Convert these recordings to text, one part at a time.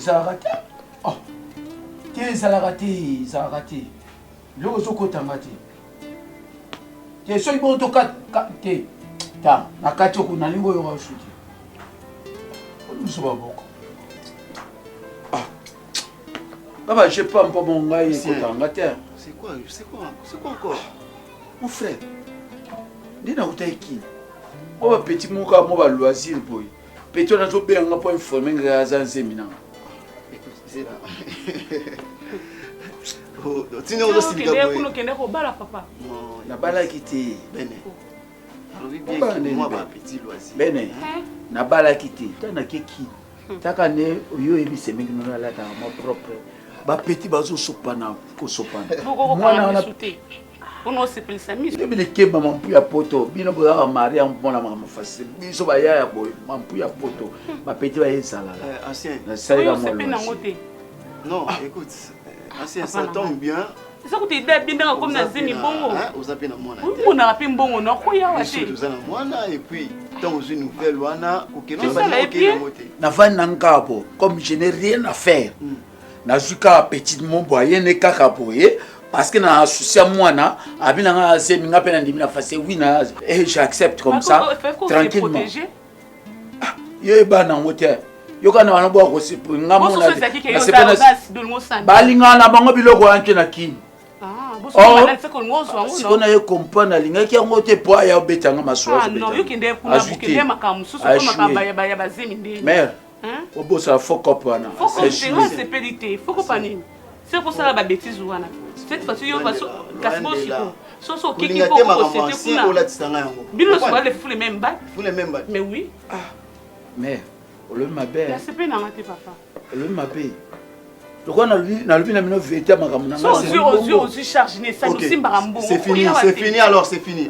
Ezalaka te. Oh. Te ezalaka te, ezalaka te. Biloko ezokota nga te. Te soki bongo toka te. Ta na kati oku nalingi oyoka osu te. Biso baboko. Ah. Baba je pas mpo bongo ngai ekota nga te. C'est quoi? C'est quoi? C'est quoi encore? Mon frère. Nde nautaki kini. Mwa ba petit moko kaka mwa ba loisir boye. Petit wana azobenga nga mpo informe nga aza nzemi nanga. Tina ozosilika boye. Kuna okende kobala papa. Nabalaki te. Bene. Alobi bien que moi ba petit loisir. Bene. Nabalaki te. Tana nake kini. Taka nde oyo oyebi semeki nono alataka mwa propre. Ba petit bazosopana kosopana. Mwana wana mpona osepelisa miso yebi likemba mampu ya poto bino bozalaka maria mpona makambo facile biso bayaya boye mampu ya poto bapeti baye ezalala eh, nasaleka mwa te non ah. écoute euh, ancien ça tombe bien eza kutu ide abindaka komi na zemi bongo oza mpe na mwana omonaka mpe mbongo na okoya wa te toza na mwana et puis ntango ozwi nouvelle wana kokende yango te navandi na nkabo comme je n'ai rien à faire mm. nazwi kaka petite mombo aye ne kaka boye parce que na souci ya mwana abi na nga azemi nga mpe na ndimi na face oui na et j'accepte comme ça tranquillement ah, yo yeba nango te yoka na wana bwa nga balingana na bango biloko wana te na kini ah, oh, sikoyo naye comprendre alingaki yango te po aya obeta yanga masolo ah, azwi te mare obosana faux cop wana osepeli te faux cop nini se kosala ba bêtise wana cette fois yo kasi bosiko soso okeki po okosete kuna bino nyonso bale fule meme ba mais oui ah mais olobi mabe nasepeli nanga te papa olobi mabe lokola nalobi na bino verité ya makambo na ngai ozwi charge ne esali osimbaka mbongo c'est fini c'est fini alors c'est fini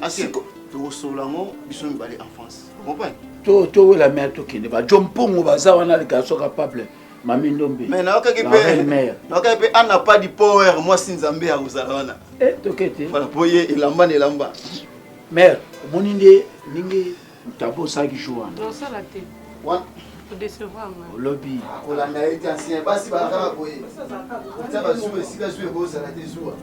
tokosolola yango biso mibale en france comprendre towela mare tokende bajo mpongo baza wana le garçon capable mami ndombe mais nayokaki mpe nayokaki mpe ana pas du power mwasi nzambe akozala wana eh, toke te voilà po ye elamba na elamba mare omoni nde ndenge ntaba osalaki jour wana osala te olobi kolanda ye te ancien basi bakaka boye tia bazuwa esika zuwa ekozala te zuwa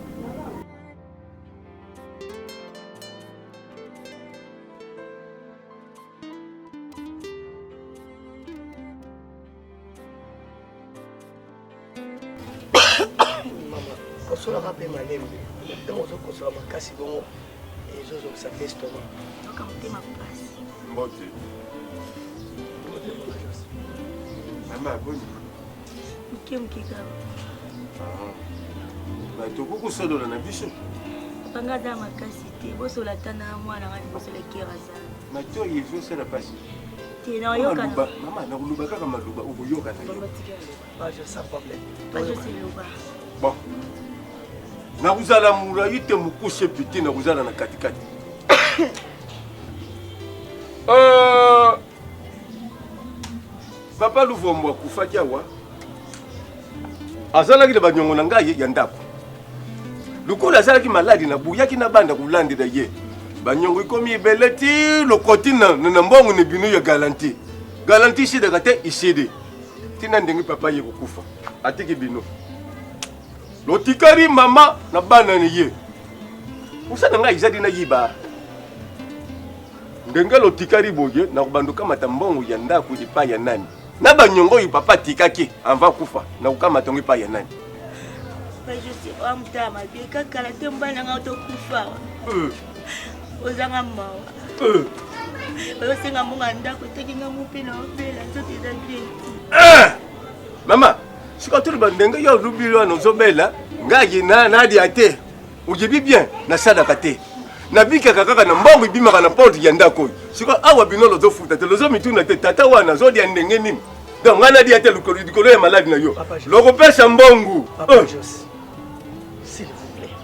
Mama, kosolaka mpe malembe ntango ozokosola makasi bongo ezozongisa mpe estomac. Yoka motema pasi. Mbote. Mama, boni? Moke moke kaka. Ah. Tokoki kosolola na biso. Papa nga aza makasi te bosola ata na mwana nga liboso lekera aza. Matoi ezosala pasi. Te nayoka. Mama, nakoloba kaka maloba okoyoka na yo. Bon. Nakozala molai te mokuse mpe te nakozala na katikati. Euh, papa Luvombo akufaki awa azalaki na banyongo na ngai ya ndako lokola azalaki maladi nabuyaki nabanda kolandela ye banyongo ekomi ebele ti lokoti na, na mbongo na bino ya garanti garanti isidaka te isidi tina ndenge papa ye kokufa atiki bino lotikali mama na bana na ye mosala na ngai ezali nayiba ndenge lotikali boye nakobanda okamata mbongo ya ndako epai ya nani na banyongo oyo papa atikaki avant kufa nakokamata yango epai ya nani amutala mabe kakala te mobali nanga otokufa euh. ozanga mawa euh. oyosenga mbongo ya ndako eteki nga mope na obela nzoto eza bien eh! mama sikoyo toloba ndenge yo olobi wana ozobela ngai nalia te oyebi bien nasalaka te nabikaka kaka na mbongo ebimaka na porte ya ndako oyo sikoyo awa bino lozofuta te lozomituna te tata wana azolia ndenge nini donc ngai nalia te likolo ya maladi na yo lokopesa mbongo eh. s'il vous plaît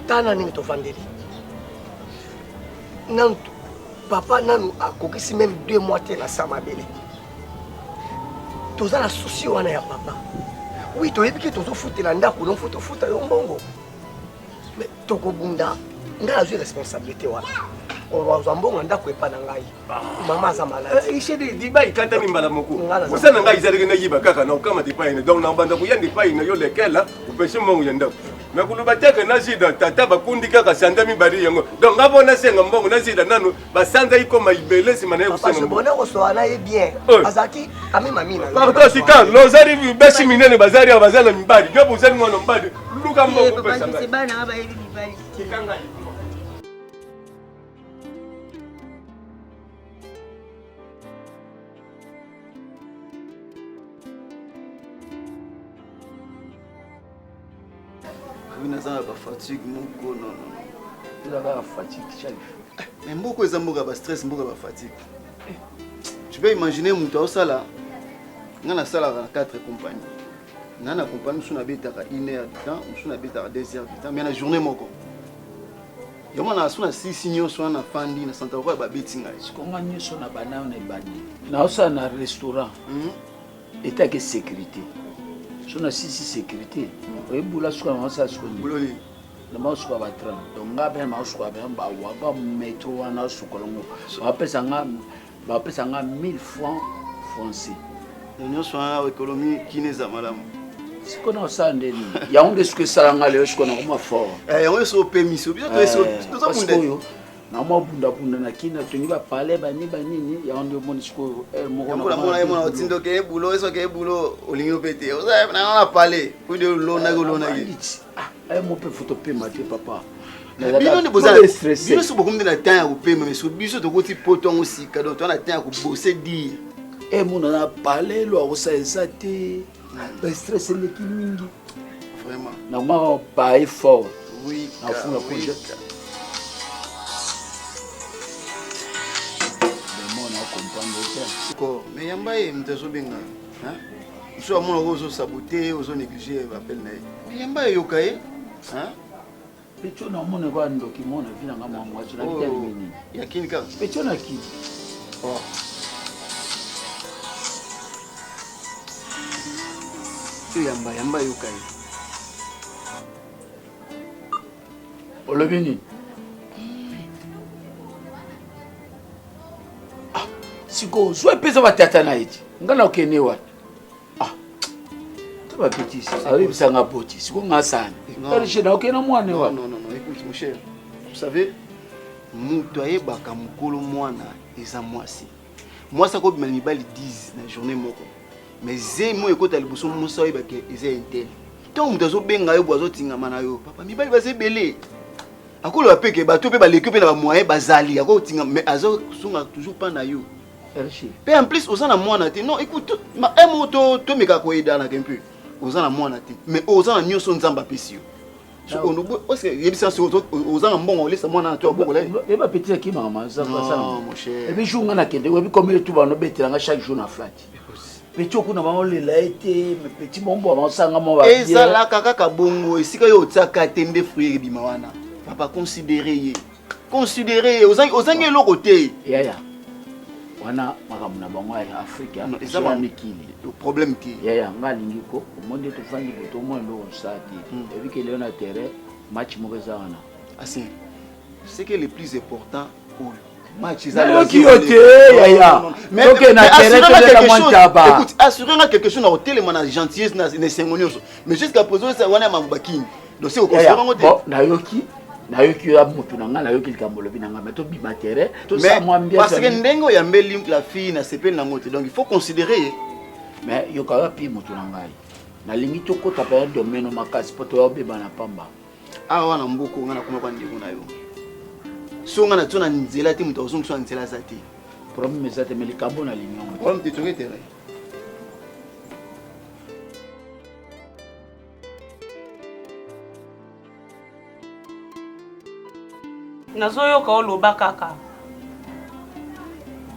tala ndenge tovandeli nanu papa nanu akokisi meme deux mois te na sa mabele toza na souci wana ya papa oui toyebi ke tozofutela ndako donc fo tofuta yo mbongo mais tokobunda ngai nazwi responsabilité wana. Ozwa mbongo ndako epa na ngai. Mama aza malade. Ishede diba ikatami mbala moko. Mosala na ngai ezalaki nayiba kaka na okamata epai na donc na banda koya epai na yo lekela opesi mbongo ya ndako. Na koloba te ke nazida tata bakundi kaka sanza mibale yango donc nga mpo nasenga mbongo nazida nanu basanza ikoma ibele nsima na ye kosenga mbongo. Bonheur osola na ye bien. Azalaki amema mina. Pardon sika lozali basi minene bazali awa baza na mibali yo bozali mwana mobali luka mbongo opesa ngai. Bana bayebi mibali te. Tika ngai. Oui, naza na ba fatigue moko non non. Eza kaka fatigue Sharif. Eh, mais mboka eza mboka ba stress, mboka ba fatigue. Tu peux imaginer moto aosala nga nasalaka na 4 compagnie. Nga na compagnie mosusu nabetaka 1 heure du temps, mosusu nabetaka 2 heures du temps, mais na journée moko. Yango na so na sisi nyonso wana nafandi na santa lokola babeti ngai. Siko nga nyonso na bana na ebandi. Naosala na restaurant. Mm. Etake sécurité. So na sisi sécurité. Oyebula suka na osala siko nini? Na masuka ba train. Donc nga pe masuka ba ba waga metro wana suka longo. Bapesa nga bapesa nga 1000 francs français. Nyonso wana économie kini eza malamu. Siko na osala nde nini? Yango nde siko esala nga lelo siko nakoma fort. Eh, yango nyonso opemisi biso toza bunda oyo na mwa bundabunda na kini natongi bapale bani banini yango nde omoni sikoyo heure moko namona ye mona otinda okeye bulo esi okeye bulo olingi yo mpe te oza nanga na pale kude olonaki olonaki aye mo mpe foto pema te papa bino nde boza bino soki bokomi nde na temps ya kopema mais soki biso tokoti poto yango sika donc toza na temps ya kobose dire e mona na pale lo akosala eza te bastress eleki mingi vraiment nakomaka baye fort nafunga projet mais yamba ye moto azobenga mosusu amonaka ozosabote ozo néglige appel na ye mais yamba eyoka ye Pecho na mona kwa ndoki mona vi na nga mwa mwasi na kita oh, nini? Ya kini kaka. Pecho na kini. Oh. Yo yamba yamba yoka ye. Olobi nini? Ah, sikoyo zwa epesa batata na ye ti nga na okende wapi Ah, to ba bêtise. Ayebisa nga boti, siko nga sani. Riche na okena mwana wa. Non non non, écoute mon cher. Vous savez, moto ayebaka mokolo mwana eza mwasi. Mwasi akobima na mibali 10 na journée moko. Mais zemi oyo ekota liboso mwasi ayebaka eza intel. Ntango moto azobenga yo bo azotingama na yo, papa mibali baza ebele. Akoloba mpe ke bato mpe baleki mpe na bamoyen bazali, akotingama mais azosunga toujours mpa na yo. Pe en plus oza na mwana te. Non, écoute, ma un mot to to meka ko aider un peu. Oza na mwana te, mais oza na nyoso Nzambe apesi yo. So ono bo parce que yebisa so oza na mbongo olesa mwana na to abokola. Ye ba petit ki mama za ko sala. Non, mon cher. Et puis jour nga na kende, oyebi combien tout ba no betela nga chaque jour na flat. Petit okuna ba olela ete, mais petit bombo ba sanga mo ba. Ezalaka kaka bongo esika yo otiaka te nde fruit ebima wana. Papa considérer ye. Considere ozangi ozangi eloko te. Yaya wana makambo na bango ya Afrika eza ba mikili problème te. Yaya nga alingi ko omoni nde tofandi boye tomona eloko mosala te hmm. ebi ke lelo na terrain match moko eza wana. Asi ce qui est le plus important oyo match eza nayoki yo te yaya toke na terrain toleka mwa ntaba. Écoute assurer nga quelque chose na kotelema na gentillesse na esengo nyonso mais jusqu'à présent wana ya mambo bakini Donc c'est au yango te. Bon, nayoki nayoki yo mutu na ngai nayoki likambo olobi na ngai mais tobima terrain tosala mwa mbia parce que ndenge oyambeli la fille na sepeli nango te donc il faut considérer ye mais yoka wapi mutu na ngai nalingi tokota mpenza domaine makasi mpo toya obeba na pamba awa wana mboko ngai nakoma kwa ndeko na yo so ngai natio na nzela te moto akozongisa na nzela aza te problème eza te mais likambo nalingi yango problème te toke terrain Nazoyoka oloba kaka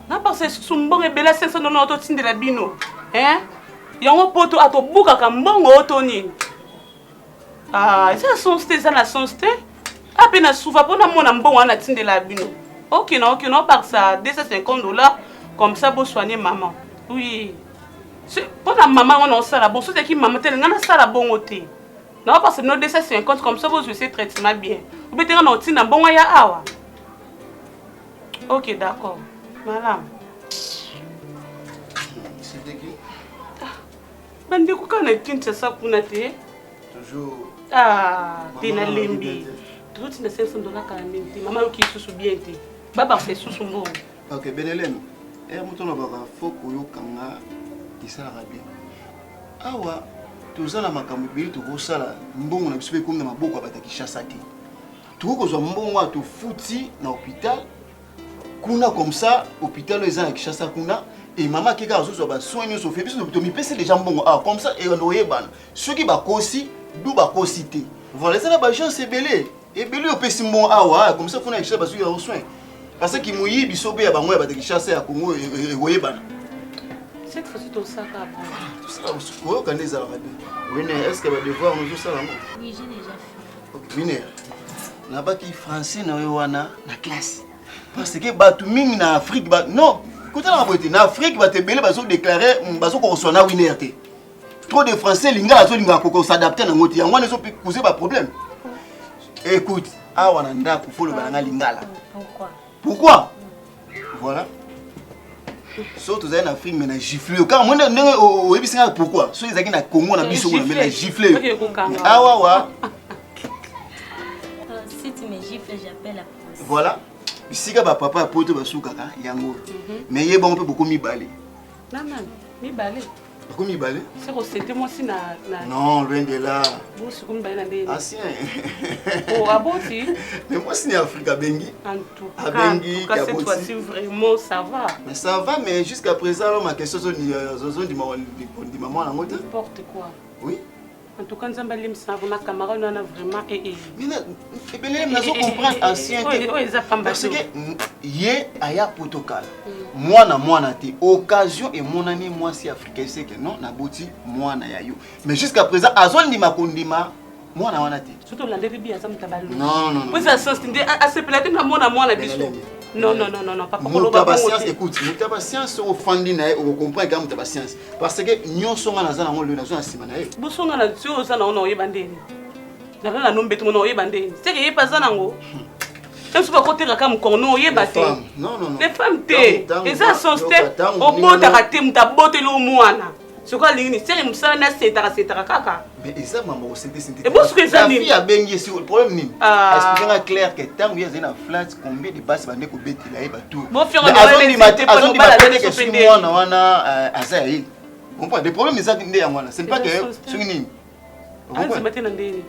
napasa lisusu mbongo ebele 500 dollars totindela bino hein yango poto atobukaka mbongo oyo to nini ah, eza na sens te eza na sens te ape na sufa mpo namona mbongo wana natindela bino ok na ok naobakisa 250 dollars comme ça bosoigne maman oui mpo na mama yango naosala bongo soki ezalaki mama te nga nasala bongo te naopasa bino 250 comme ça bozwi se traitement bien obete nga na otinda mbongo ya awa. Ok, d'accord. Malamu. C'était qui ah, Bandeko kaka na Kinshasa kuna te. Toujours. Ah, te nalembi. Tozotinda 500 dollars kala mingi te. Mama yoki lisusu bien te. Babakisa lisusu mbongo. Ok, Benelem. Eh, moto olobaka fo koyoka nga esalaka bien. Awa toza na makambo ebele tokosala mbongo na biso mpe ekomi na maboko ya bato ya Kinshasa te. Tokoki kozwa mbongo wana tofuti na hôpital kuna comme ça hôpital oyo eza na Kinshasa kuna e mama akeka azozwa basoin nyonso fe biso tomipesi deja mbongo awa comme ça eyanda oyebana soki bakosi du bakosi te voilà eza na baagence ebele ebele opesi mbongo awa comme ça kuna Kinshasa bazwi yango soin parce que moyibi so mpe ya bango ya bato ya Kinshasa ya Congo ekoyebana cette fois-ci tosaka koyoka nde ezalaka te wene est ce que badevoir nozosala yango oui j'ai déjà fait Winner, nabaki français na yo wana na classe parce que bato mingi na Afrique ba non kotalaka boye te na Afrique bato ebele bazo déclarer mm, bazo kokoswa na Winner te trop de français lingala azolingaka kokosadapte nango te yango wana ezo cause ba problème écoute awa na ndako fo loba na nga lingala Pourquoi pourquoi voilà soki tozali na afrique me na gifle yo kaka mwende ndenge oyebisi ngai pourquoi soki ezalaki na congo na biso kuna me na gifle yo awa wa Si tu me gifles, j'appelle la police. Voilà. Bisika ba papa ya poto basukaka yango. Mais ye bango mpe boko mibale. Nana, mibale. Bako mibale? C'est que c'était moi si na na Non, loin de là. Bosi ko mibale na ndenge. Ancien. Oh, aboti. Mais moi si na Afrique abengi. En tout cas, abengi en tout cas cette fois-ci vraiment ça va. Mais ça va mais jusqu'à présent alors ma question zo ni zo ndima ndima mwana ngo te. N'importe quoi. Oui. En tout cas nzambe alimbisa vraiment camarade wana vraiment eh eh. Mina ebele nazo comprendre ancien te. Oyo eza pamba. Parce que ye aya poto kala. Mwana mwana te occasion emonani mwasi africain c'est que non naboti mwana ya yo. Mais jusqu'à présent azondima kondima mwana wana te. Surtout olandeli bi aza moto ya balobi. Non non non. Oza sens nde asepela te na mwana mwana biso. Non non non non papa koloba bongo te. Écoute, moto ya ba science ofandi na ye okocomprendre kaka moto ya ba science. Parce que nyonso nga naza nango lelo nazo na nsima na ye. Boso nga na soki oza nango na oyeba ndeni. Naza na nombeto ngo na oyeba ndeni. Seke ye mpe aza nango. Même soki bakoteka kaka mokongo no oyeba te. Les femmes te. Eza sens te. Obotaka te moto aboteli yo mwana. Soki alingi nini seke mosala na setaka setaka kaka. Mais eza mambo kosente sente. Ebosuka eza nini? La fille abengi ye si problème nini? Ah. Explique nga clair que ntango ye azali na flat combien de basi bande kobetela ye batour. Azondima te azondima te que soki mwana wana euh, aza ya ye. Comprends? Le problème eza nde yango wana. Ce n'est pas que soki nini. Azondima te na ndenge.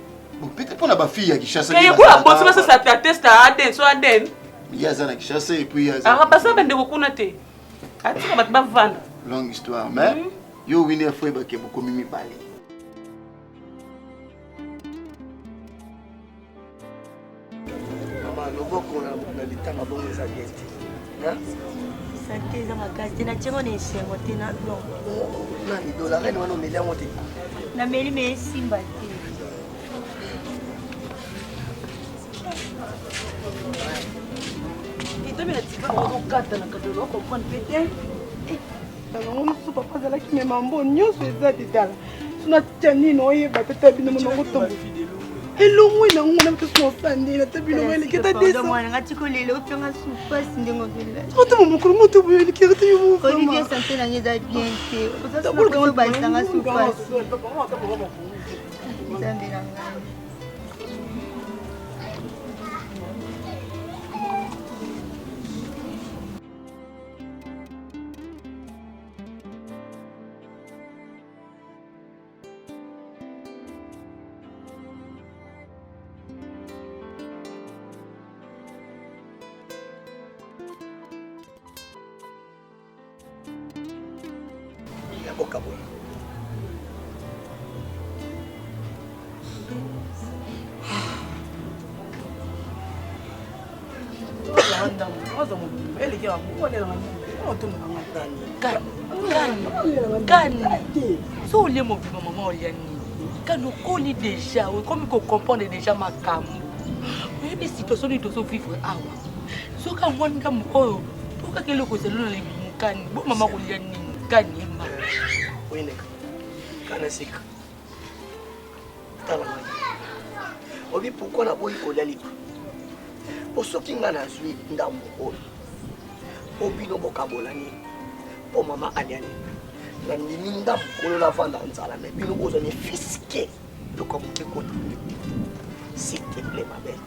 Peut-être mpo na ba fille ya Kinshasa. Ye ko aboti basasa test ADN so ADN. Ye aza na Kinshasa et puis aza. Ah basa bandeko kuna te. Atika bato bavanda. Longue histoire mais mm -hmm. Yo winner faut yeba ke bokomi mibale. Mama loboko na litanga bongo eza bien te. Sante eza makasi te natiango na esengo te na nani dolarene wana omeli yango te nameli me esimba te etomi na tika ozokata na kata ozokomprendre mpe te Yango mosusu papa azalaki me mambo nyonso eza te tala so natya nini oyeba te ta bino monango tombo elongwe nango na biso osala ndenge nata bino eleki ata desotoma mokolo moto boye eleki ata yo nzambe na ngai ya kokabola Kani so olie mobimba mama olia nini kani okoli deja okomi kocomprendre deja makambo oyebi situation nini tozovivre awa soki yango ndambo oyo po kaka eloko ezali na libumu kani bo mama kolia nini kani ma oyineka kana sika tala ngai obi pourkui naboyi kolia lipa po soki ngai nazwi ndambo oyo. Po bino bokabola nini? Po mama alia nini? Nandimi nga mokolo navanda nzala mais bino bozwa ne fiske eloko ya moke kota. S'il te plaît ma belle.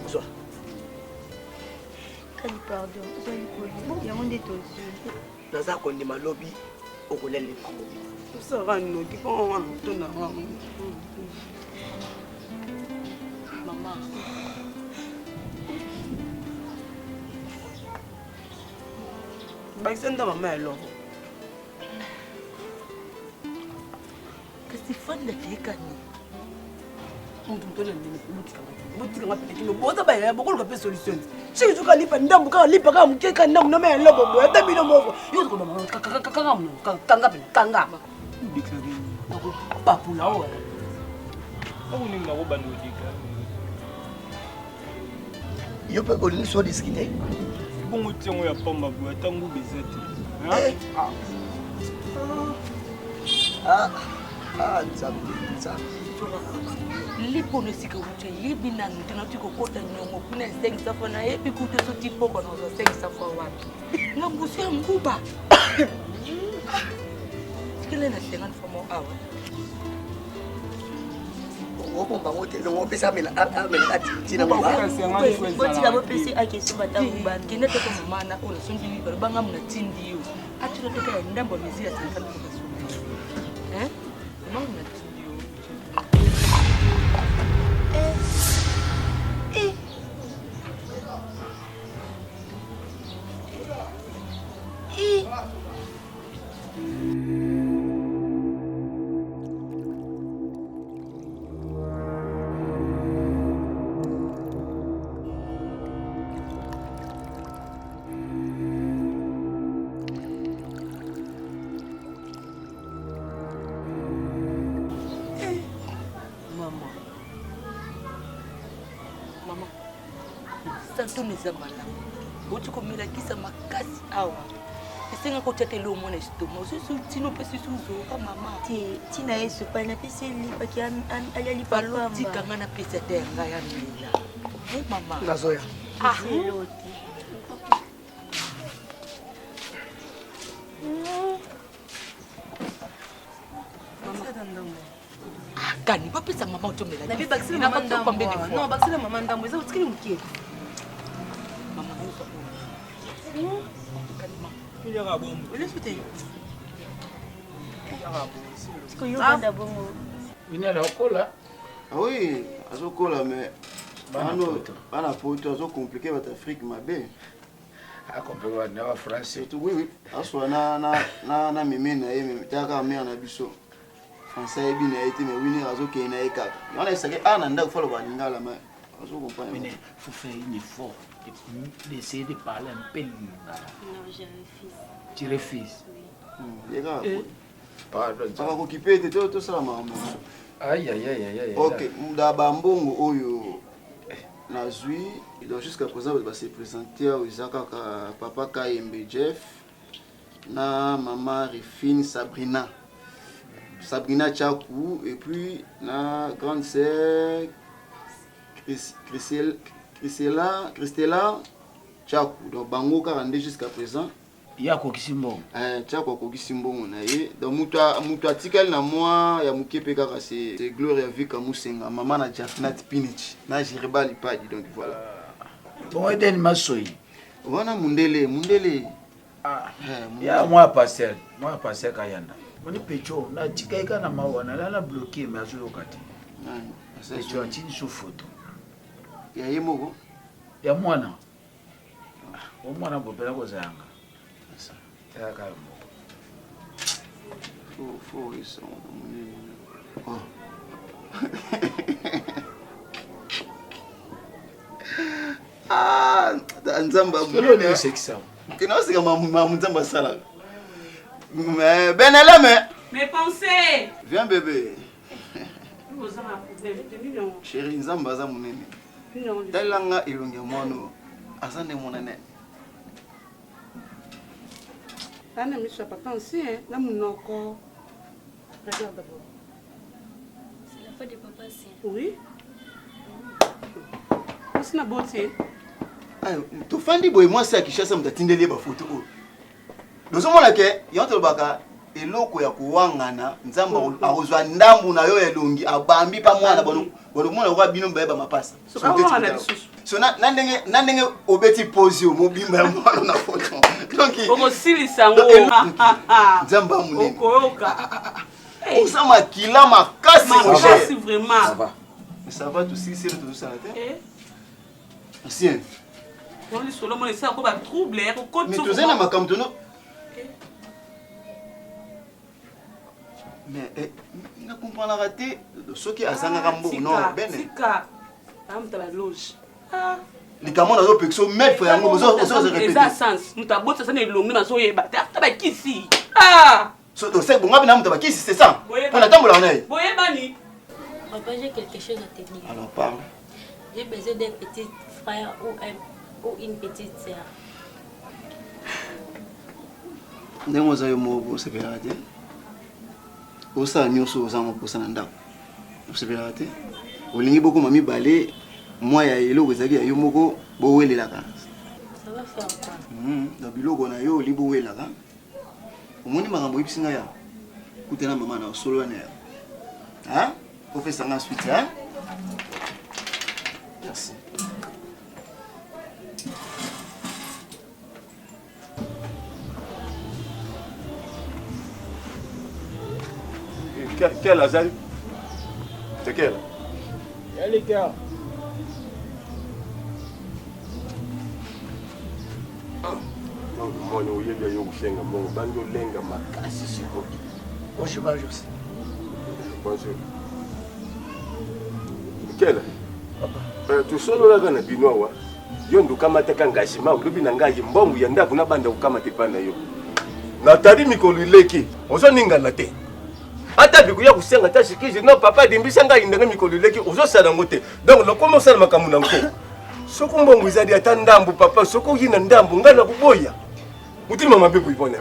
Zwa. Kani pardon, zwa likolo. Yango nde tozwi. Naza kondima lobi okolia lipa mobimba. Tosala noki mpo wana moto na wango. Mama. Bakisa nda mama ya loko. Kasi fanda tekani. Mutu mutu na ndenge botikanga te. Botikanga pe kino boza ba yaya bokoluka pe solution. Chaque jour kalipa ndambu kaka lipa kaka moke kaka ndambu na ma ya loko boye ata bino moko. Yo ko mama kaka kaka kanga kanga pe kanga. Nakopapula oyo. Ntango nini nakobanda kodeklare? Yo mpe olingi so discute? Bongo tiango ya pamba boye ata nguba eza te. Eh. Ah. Ah. Ah, Nzambe, Nzambe. Lipo na esika wuti eyebi nanu te nauti kokota niongo kuna 500 fois nayebi kutu soki poko nazwa 500 fois wapi na ngusu ya nguba tikele na 50 fois mo awa obomba ngo te longo opesa amelaka ntina botika bopesi akesomba ntango bana kende toko mama na oyo nasombi baloba ngambo natindi yo atila toka ya ndambo ya mezi ya 50 fois kasomba mama natindi yo eh. Eh. Mama. Santone eza malamu oti komela kisa makasi awa esenga kotia te eloko mwana estoma osusu tina opesi su zoka mama te ntina ye esopa napesi elipaki alia lipa tika ngai napesi ata ya ngai amela e mama nazoya ah. Kani bapesa mama otomela Nabi bakisela mama ndambo. Non, bakisela mama ndambo eza otikali moke. Mama yoka oyo. Kani mama. Olesu te. Sikoyo banda bongo. Winela okola. Ah oui, azokola mais bana poto azo compliquer bato Afrique mabe. Akompe na ba français. Oui oui, aswa na na na na meme na ye meme taka mère na biso. Français ayebi na ye te mais winner azokende na ye kaka. Yango nayebisaki awa na ndako faloba lingala mais azo comprendre. Winner, faut faire un effort d'essayer de parler un peu lingala. Non, je refuse. Tu refuses? Oui. Ye kaka. Eh. Pardon. Akokipe te to tosala makambo. Aïe aïe aïe aïe aïe. OK, da ba mbongo oyo nazwi donc jusqu'à présent ba se présenter awa eza kaka papa Kayembe Jeff na mama Rifine Sabrina Sabrina Tchakou et puis na grande sœur Christella Christella Tchakou donc bango kaka nde jusqu'à présent ye akokisi mbongo eh, Tchakou akokisi mbongo na ye donc mutu mutu atikali na mwa ya moke mpe kaka c'est Gloria Vika Musenga mama na Jafnat Pinich na Jeriba Lipadi donc voilà bongo Eden Masoyi wana mundele mundele Ah, eh, ya mwa pasteur mwa pasteur kayanda moni pecho natikaki kaka na mawa nala na bloke me azoyoka te pecho atindi so foto ya ye moko ya mwana ah, o mwana bopela kozanga tala kaka moko oh. Ah, nzambe osekisa kende oseka mamu nzambe asalaka mais beneleme Mais pensez viens bébé chéri nzambe aza monene talela nga elongi ya mwana oyo aza nde monene Ana miso ya papa ancien na munoko. Regarde d'abord. C'est la faute de papa ancien. Oui. Mwasi na boti. Tofandi boye mwasi ya Kinshasa moto atindeli ye bafoto oyo. Ozomona ke yango tolobaka eloko ya kowangana nzambe akozwa ndambu na yo ya elongi abambi pa mwana balomona lokola bino mibale bamapasa so na ndenge na ndenge obeti pose yo mobimba ya mwana na foto donc okosilisa yango nzambe ya monene okoyoka oza makila makasi makasi vraiment ça va tosilisi elo tozosala te ancien lisolo mona esala ko batrouble ya kokotisa mais tozali na makambo tono mais eh, na comprenaka te soki azangaka mbongo non bene tika amuta baloge ah. likambo nazopekisa maitre yango eza sens moto aboti aza na elongi nazoyeba te ata bakisi ah. Bonga bina moto bakisi c'est ça mpo natambolaka na ye boyebani Papa, j'ai quelque chose à te dire. Alors parle. J'ai besoin d'un petit frère ou, un, ou une petite sœur. ndenge oza yo moko osepelaka te osala nyonso oza ngo mposa na ndako osepelaka te olingi bokoma mibale mwa ya eloko ezali ya yo moko bowelelaka na biloko na yo olingi bowelaka Omoni makambo oyebisi ngai awa? Kutana mama na solo wana ya. Hein? Ofesa nga suite, hein? Merci. Quel azali? C'est quel? Yaleka. Donc mwana oyebi ayo kosenga mbongo bandi olenga makasi sikoyo. Bonjour Bajos. Bonjour. Kela. Papa. Tosololaka na bino awa yo nde okamataka engagement olobi na ngai mbongo ya ndako nabanda kokamata epai na yo natali mikolo eleki ozoningana te ata bikoya kosenga ata sikisi non papa adimbisa ngai ndenge mikolo eleki ozosala yango te donc lokoma osala makambo na nko Soko mbongo ezali ata ndambo papa, soko oyi na ndambo ngai nakoboya. Motema mabe boye mpona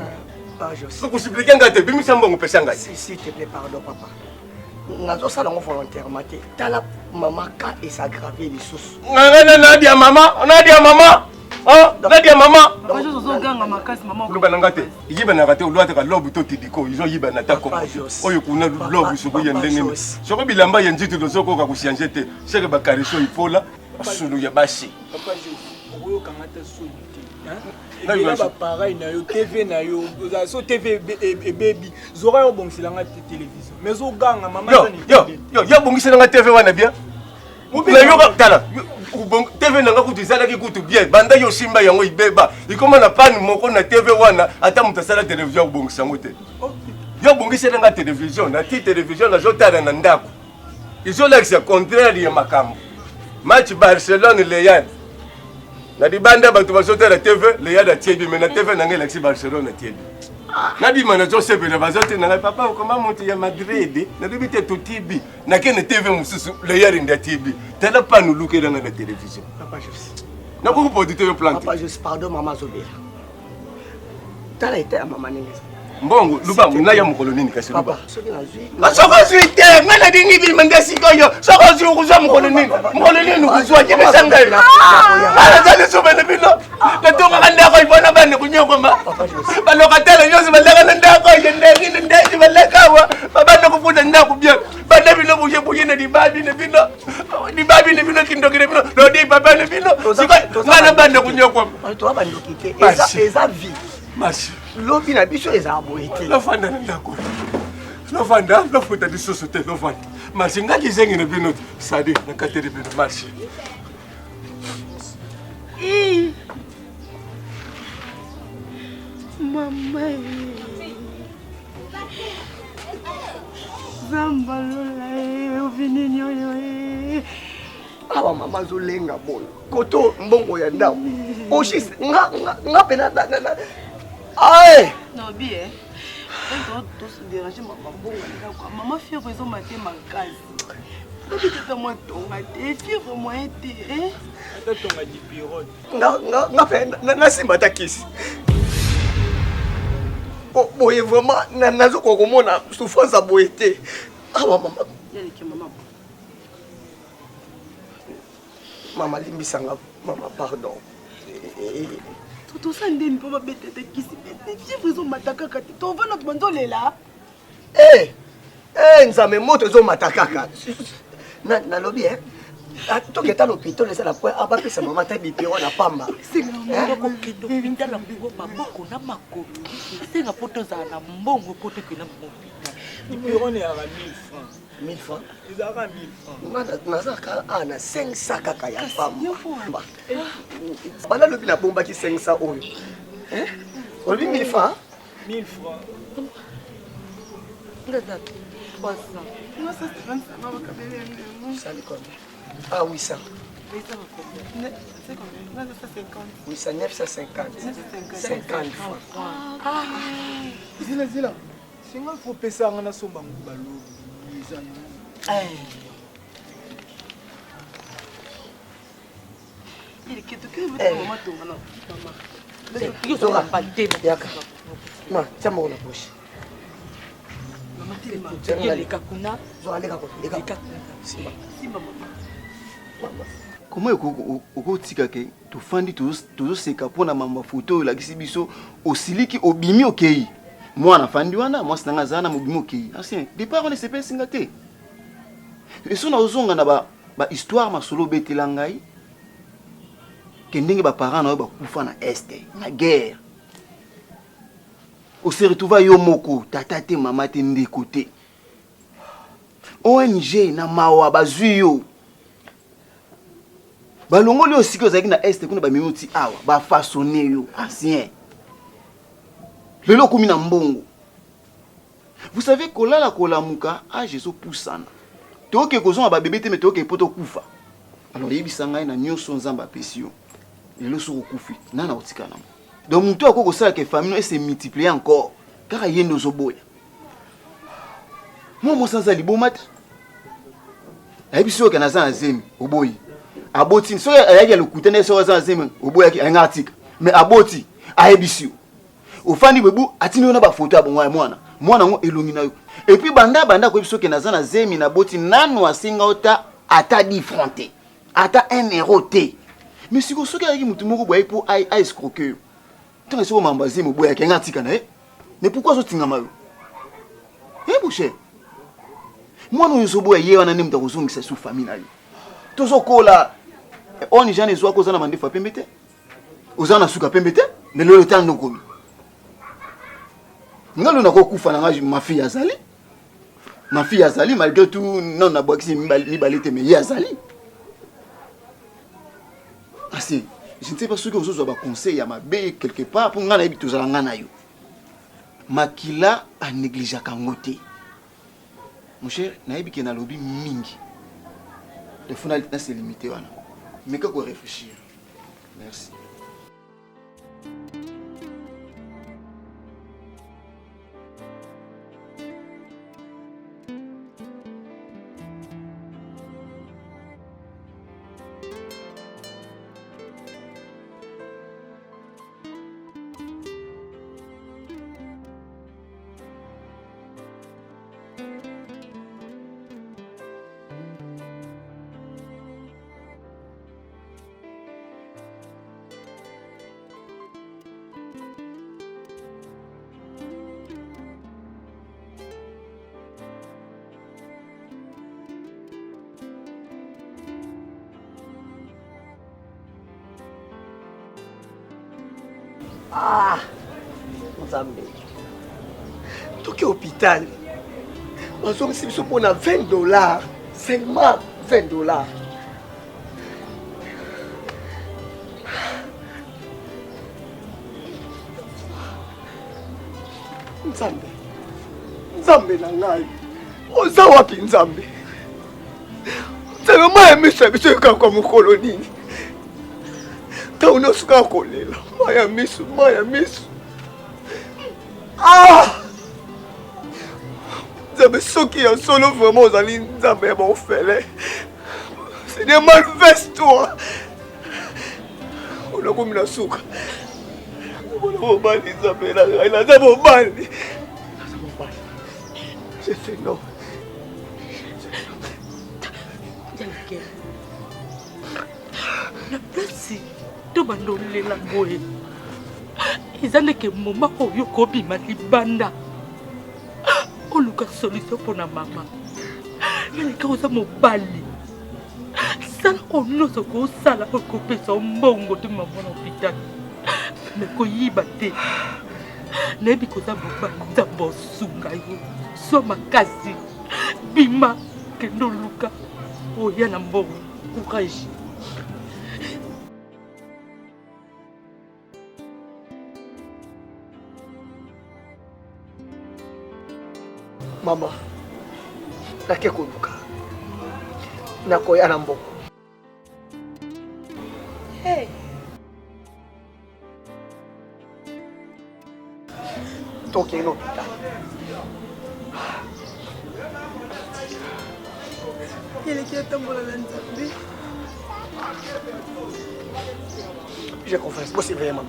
kosuplike ngai te, bimisa mbongo pesa ngai. S'il te plaît, pardon papa. nazosala yango volontairement te tala mama ka esagrave lisusu ngai nadia mama nadia mama nadia mama oloba na ngai te eyibanaka te olwataka lobu to tidiko ezoyibana ata kombo oyo kuna lobu soko ya ndenge nini soko bilamba ya nzito tozokoka kochange te seke bakariso ipola Solo ya basi. Papa Jos, okoyokanga ata soni te. Ebela bapareil na yo, TV na yo, ozala so TV ebebi, zora yo obongisela nga te télévision. Mais ozoganga mama yo, yo, yo, yo obongisela nga TV wana bien. Nayoka tala TV na nga kutu ezalaki kutu bien banda yo osimba yango ibeba ikoma na pane moko na TV wana ata moto asala télévision akobongisa yango te yo obongisela nga télévision na ti télévision nazotala na ndako Ezolakisa contraire ya makambo. Match Barcelone Real. Na libanda bato bazotala TV, Real atiebi mais na TV na ngai elakisi Barcelone atiebi. Nabima nazosepela bazotinda ngai papa okoma moto ya Madrid nalobi te totibi nakende TV mosusu Real nde atiebi tala pano olukela ngai na television nakoki producteur yo plante papa Jos pardon mama azobela tala eta ya mama ndenge eza mbongo luba naya mokolo nini kasi luba soki nazwi soki ozwi te ngai nalingi bima nde sikoyo soki ozwi okozwa mokolo nini mokolo nini okozwa yebisa ngai ngai naza lisusu na bino natongaka ndako ipona bana konyokoma balokatele nyonso baleka na ndako ye ndenge na ndenge baleka awa babanda kofuta ndako bien banda bino boye boye na libabi na bino libabi na bino kindoki na bino lodi papa na bino ngai nabanda konyokwama toza bandoki te eza vie Merci. Lobi na biso ezala boye te. Lofanda na ndako. Lofanda, lofuta lisusu te, lofanda. Merci, ngai kizengi na bino te. Sadi, nakateli bino. Merci. Mama. Zamba lola eh, ovinini oyo eh. Awa mama azolenga boye koto mbongo ya ndako oshis nga nga pena ae nobi e toderange mama mbongo ya ndako mama fièvre ezomate makasi lobi tata mwa tonga te fièvre moyen te ata tonga dipirote nga pe nasimba ata kisi boye vraiment nazokoka komona souffrance ya boye te awa mama Mama limbisa nga mama pardon. Tosala ndeni mpo babeta te kisi fièvre ezomata kaka te tovanda tobanzolela. Eh! Eh, nzambe moto ezomata kaka nalobi eh toketa lopitolo eza na point abapesa mama ata bipero na pamba kokende hôpital yango maboko na makolo esenga mpo tozala na mbongo mpo tokende na hôpital. Bipero neyaka 1000 francs. 1000 francs ezalaka 1000 francs. Nazalaka a na 500 kaka ya pamba. Banda lobi nabombaki 500 oyo. Olobi 1000 francs? 1000 francs. 300. Sali combien? Ah, 800. 800, 950. 50 francs. Zila zila. Singa faut pesa nga nasomba nguba lobi. Eza Yaka. Ma, tia moko na poche. Leka kuna. Zoka leka kuna. Leka. Simba. Simba mama. Comment okotika ke tofandi tozoseka mpo na mambo ya foto oyo olakisi biso osiliki obimi okei mwana afandi wana mwasi na ngai aza wana mobimi okei ancien départ wana esepelisi nga te eso na ozonga na ba ba histoire masolo obetela ngai ke ndenge ba parents na yo bakufa na est na guerre ose retrouva yo moko tata te mama te ndeko te ONG na mawa bazwi yo balongoli yo sika ozalaki na est kuna bamemi yo ti awa bafaçonne yo ancien lelo okomi na mbongo. Vous savez kolala kolamuka age ezopusana toke kozonga ba bebe te mais toke po tokufa alors yebisa ngai na nioso nzambe apesi yo lelo soki okufi nani akotika nango donc moto akoki kosala ke famille no ese multiplier encore kaka ye nde ozoboya mwa mwasi aza liboma te ayebisi yo ke naza na zemi oboyi aboti soki ayaki ya lokuta nde soki aza na zemi oboyaki alinga atika mais aboti ayebisi yo ofandi boye bu atindi yo na bafoto ya bongo ya mwana mwana yango elongi na yo epuis banda banda koyebi soki naza na zemi naboti nanu asenga yo ta ata 10 franc te ata 1 euro te mais sikoyo soki ayaki motu moko boye mpo aescroke yo ntango esoko mambo ya zemi oboyaki yanga atika na ye mais pourquoi azotingama yo e eh, bosher mwana oyo ozoboya ye wana nde moto akozongisa su famille na yo tozokola oni jeanne ezwaka oza na mandefu ya pembe te oza na suka pembe te mais lelo etanda okomi nga lelo nakokufa na nga ma fille azali ma fille azali malgré tout non nabwakisi mibale te mais ye azali asi je ne sais pas soki ozozwa baconseil ya mabe quelque part mpo ngai nayebi tozala ngai na yo makila anegligeaka yango te mon cher nayebi ke nalobi mingi il faut na se limiter wana meka ko réfléchir merci. Ah, nzambe toki hôpital bazongisi biso mpo na 20 dollars seulement 20 dollars nzambe nzambe na ngai oza wapi nzambe nzambe mai ya miso ya biso ekaka mokolo nini ntango nyonso kaka kolela mai ya miso mai ya miso ah! nzambe soki ya solo vraiment ozali nzambe ya baorphelin seigneur manifeste toi onakomi na suka mona mobali nzambe na ngai naza mobali naza mobali je suis non Na place to. Ozobanda olela boye eza ndeke moma oyo okobima libanda oluka solution mpo na mama. Yaleka oza mobali, sala oyo nyonso okosala oyo kopesa mbongo te mama na hôpital, me koyiba te. Nayebi koza mobali, Nzambe osunga yo, zwa makasi, bima kende oluka oya na mbongo. Courage. Mama, nake koluka, nakoya na mbongo. Hey. Tokei na hôpital. Eleki atambola na Nzambe. J'ai confiance. Bon, c'est vrai, maman.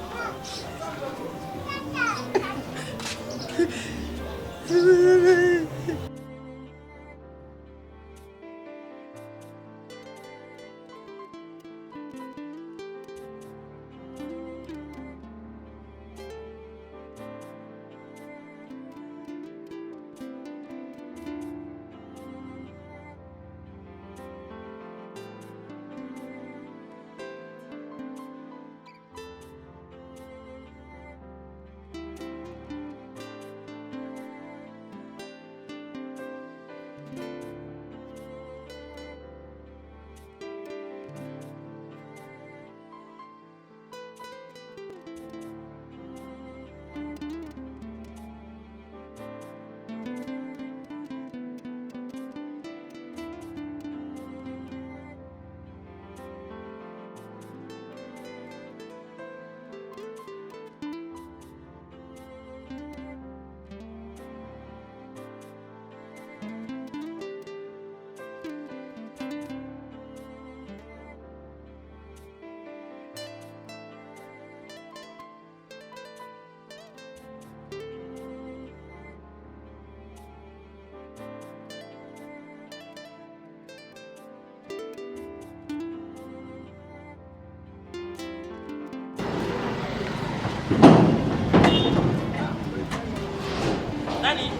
Nani?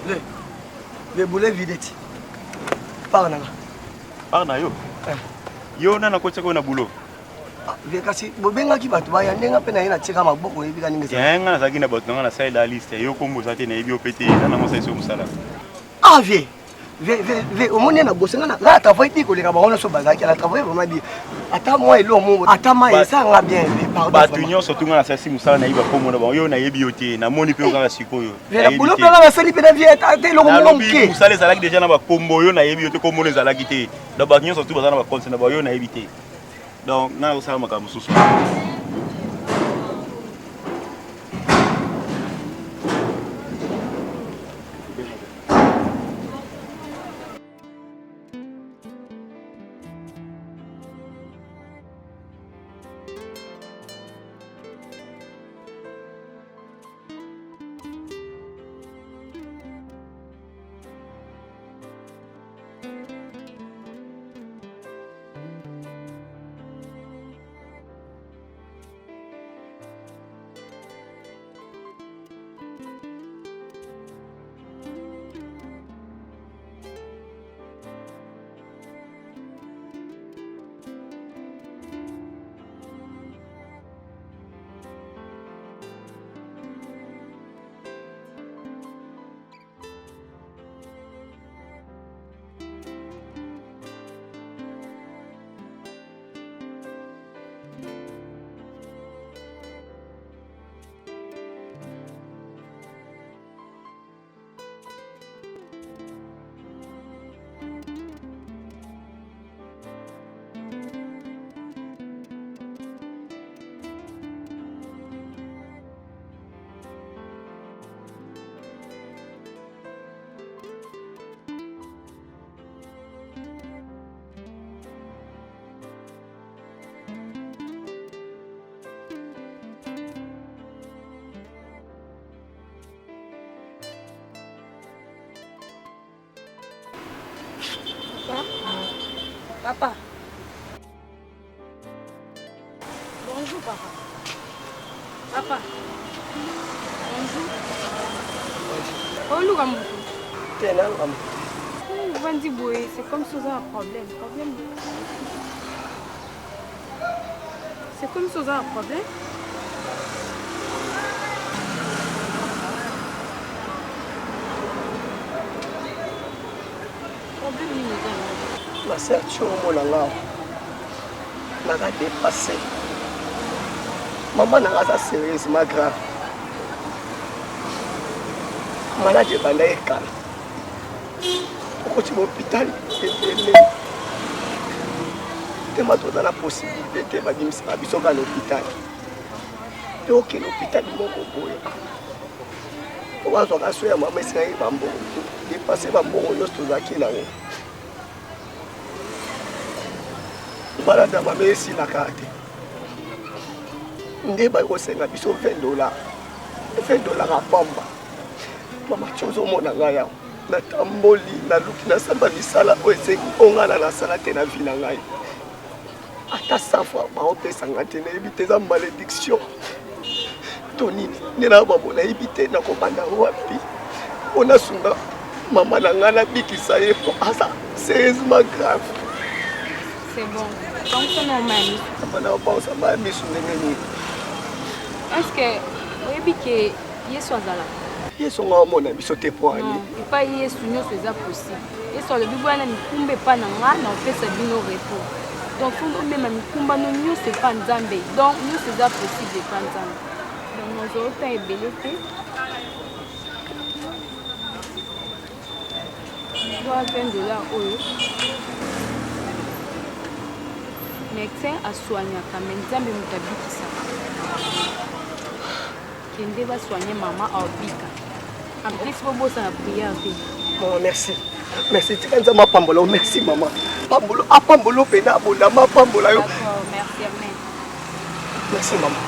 Le, le boulet vide ti. Par na nga. Par na yo. Eh. Yo nana kotiaka yo na boulot. Ah, vie kasi bobengaki bato baya ndenge mpe na ye natika maboko oyebi ka ndenge ezali. Nga nazalaki na bato na nga nasalela liste yo kombo oza te nayebi yo mpe te eza nango osalisi yo mosala. Ah vie vie vie vie omoni ye na bosse nga na nga travaille di koleka bango nyonso bazalaki na travaille vraiment bien ata mwa eloko moko ata mai esala nga bien vie pardon bato nyonso tu nga nasalisi mosala nayebi bakombo na bango yo nayebi yo te namoni mpe yo kaka sikoyo vie na boulot mpe nga nasali mpe na vie ata eloko moko moke mosala ezalaki deja na bakombo yo nayebi yo te kombo no ezalaki te donc bato nyonso tu baza na bakonte na bango yo nayebi te donc nga nakosala makambo mosusu. Papa. Bonjour papa. Papa. Bonjour. Oluka moto. Te naluka moto. Ovandi boye, c'est comme si oza na problème. Problème. C'est comme si oza na problème. Problème nini oza na? Ma sœur, tu omona nga naza dépassé. Maman na nga aza sérieusement grave. Malade ebanda ye kala. Okoti ba hôpital ebele. Tema toza na possibilité te babimisaka biso kaka na hôpital. Mpe okende hôpital moko boye. Po bazwaka so ya mama esengaki bambongo. Depase bambongo nyonso tozalaki nango. Malade ya mama esilaka te. Nde baye kosenga biso 20 dollars. 20 dollars ya pamba. Mama ti ozomona ngai awa. Natamboli, naluki nasamba misala oyo esengi oyo ngai na nasala te na vie na ngai. Ata 100 fois baopesa ngai te, nayebi te eza malédiction to nini. Nde na babo nayebi te nakobanda wapi mpo nasunga mama na ngai nabikisa ye mpo aza sérieusement grave. C'est bon. Pangusa na mai ya miso. Mama na opangusa mai ya miso ndenge nini? Est-ce que oyebi ke Yesu azalaka? Yesu nga omona biso te po ani. Epai Yesu nyonso eza possible. Yesu alobi boya na mikumba epai na nga na opesa bino repos. Donc faut omema mikumba no nyonso epai Nzambe. Donc nyonso eza possible epai Nzambe. Donc nazwa temps ebele te. Zwa 20 dollars oyo. Médecin asoignaka mais Nzambe moto abikisaka. Kende ba soigner mama aobika. En plus bobosana prière te. Maman merci. Merci tika Nzambe apambola yo. Merci maman. Pambola apambola yo pena abondama apambola yo. D'accord, merci amen. Merci maman.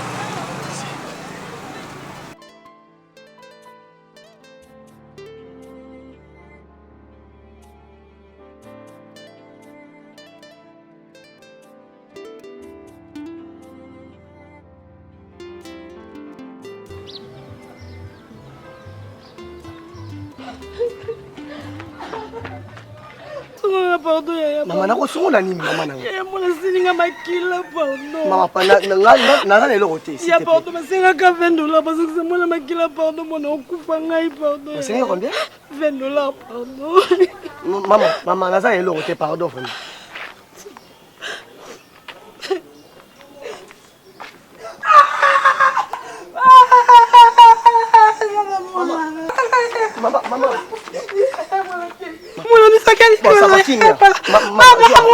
Pardon yaya. Mama nakosungola nini mama na ngai? Yaya mwana silinga makila pardon. Mama pa na ngai naza na eloko te. Ya pardon basengaka 20 dollars bazongisa mwana makila pardon mwana okufa ngai pardon. Basengaka combien? 20 dollars pardon. Mama mama naza na eloko te pardon vraiment. Mama, mama. Mwana misaka Bon, ça va, kimia. Ma, ma,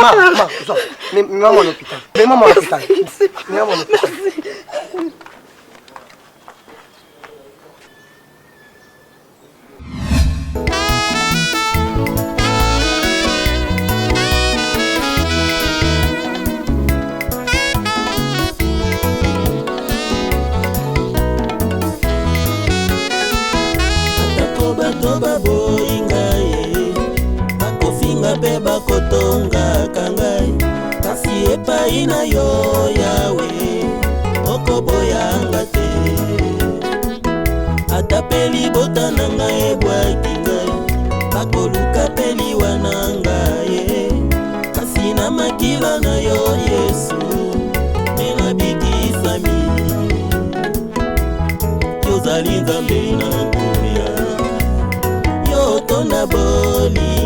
ma, ma, zwa. Mema mwana hôpital. Mema mwana hôpital. Mema mwana hôpital. Atako bato baboyi ngai, bakofinga mpe bakotongaka ngai, kasi epai na yo Yawe okoboyanga te. Ata mpe libota na ngai ebwaki ngai, bakoluka mpe liwa na ngai, kasi na makila na yo Yesu nde nabikisami. Yozali Nzambe na nguya, yo otonda bolingo.